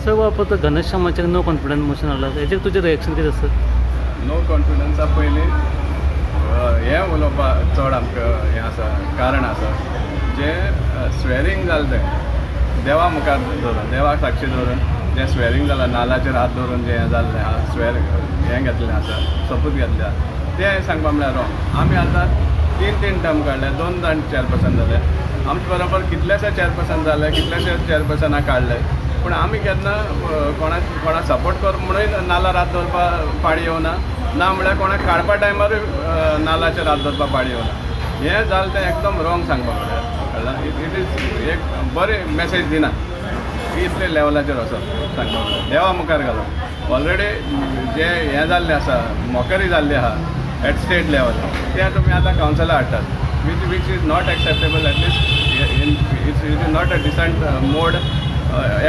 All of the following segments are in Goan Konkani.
सर, वापरतो घनश्यामाचेर नो कॉन्फिडन्स मोशन हाडला, हेजेर तुजें रिएक्शन कितें आसा? नो कॉन्फिडन्सा पयलीं हें उलोवपाक चड आमकां हें आसा, कारण आसा जें स्वेरींग जालें तें देवा मुखार दवरून, देवाक साक्षी दवरून जें स्वेरींग जालां, नाल्लाचेर हात दवरून जें हें जाल्लें आसा, स्वेर हें घेतलें आसा, सोपूत घेतल्या, तें सांगपा म्हळ्यार रॉंग. आमी आतां तीन तीन टर्म काडले, दोन जाण चॅरपर्सन जाले, आमचे बरोबर कितलेशे चॅरपर्सन जाले, कितलेशे चॅरपर्सनां काडले, पूण आमी केन्ना कोणाक कोणाक सपोर्ट कर म्हणून नाल्लार हात दवरपा पाडी येवना, ना म्हळ्यार कोणाक काडपा टायमारूय नाल्लाचेर हात दवरपा पाडी येवना. हें जालें तें एकदम रॉंग सांगपा म्हळ्यार, कळ्ळें? It is एक बरी मॅसेज दिना इतले लेवलाचेर वचप सांगपा म्हळ्यार देवा मुखार घालो. ऑलरेडी जे हें जाल्लें आसा, मोकरी जाल्ली आहा एट स्टेट लेवल, तें तुमी आतां कावन्सिलाक हाडटात, which is not acceptable, at least in it's it is not a decent mode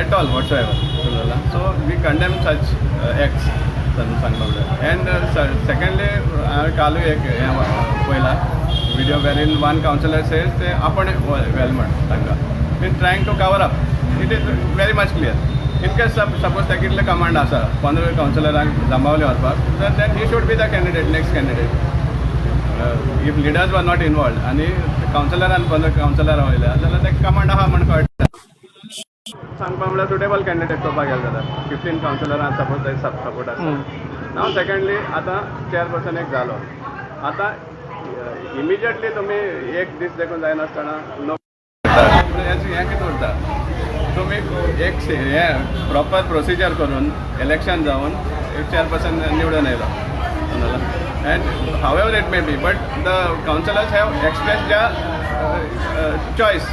at all whatsoever. So we condemn such acts सांगपा म्हळ्यार. एंड सेकेंडली, हांवें कालूय एक हें पळयला video wherein one councillor says ते आपण वेल म्हण तांकां in trying to cover up. It is very much clear. In case suppose ताका कितले कमांड आसा 15 कावन्सिलरांक जांबावले व्हरपाक, तर then he should be the candidate, next candidate. If leaders were not involved आनी कावन्सिलरान 15 कावन्सिलरां वयल्या जाल्यार ताका कमांड आहा म्हण कळटा. सांगपा म्हळ्यार सुटेबल कॅन्डिडेट चोवपाक गेले जाल्यार 15 कावन्सिलरां सपोज सपोर्ट आसा. नाव सेकंडली, आतां चेअरपर्सन एक जालो, आतां इमिजिएटली तुमी एक दीस देखून जायनासतना नो हें कितें उरता? तुमी एक हें प्रॉपर प्रोसिजर करून इलेक्शन जावन एक चेअरपर्सन निवडून येयलो, and however it may be, but the councillors have express their choice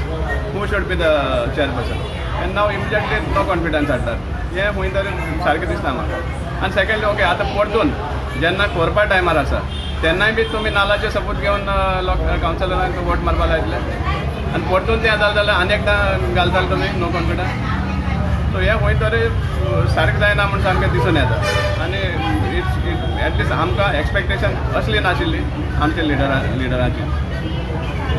who should be the chairperson, and now immediately no confidence हाडटात, हें खंय तरी सारकें दिसना म्हाका. आनी सेकंडली, ओके, आतां परतून जेन्ना करपा टायमार आसा तेन्नाय बी तुमी नाल्लाचे सपूत घेवन लोक कावन्सिलरांक वोट मारपा लायतले, आनी परतून तें जालें जाल्यार आनी एकदां घालताले तुमी नो कॉन्फिडन्स. सो हें खंय तरी सारकें जायना म्हूण सामकें दिसून येता. आनी it's it at least आमकां एक्सपेक्टेशन असली नाशिल्ली आमच्या लिडरांची.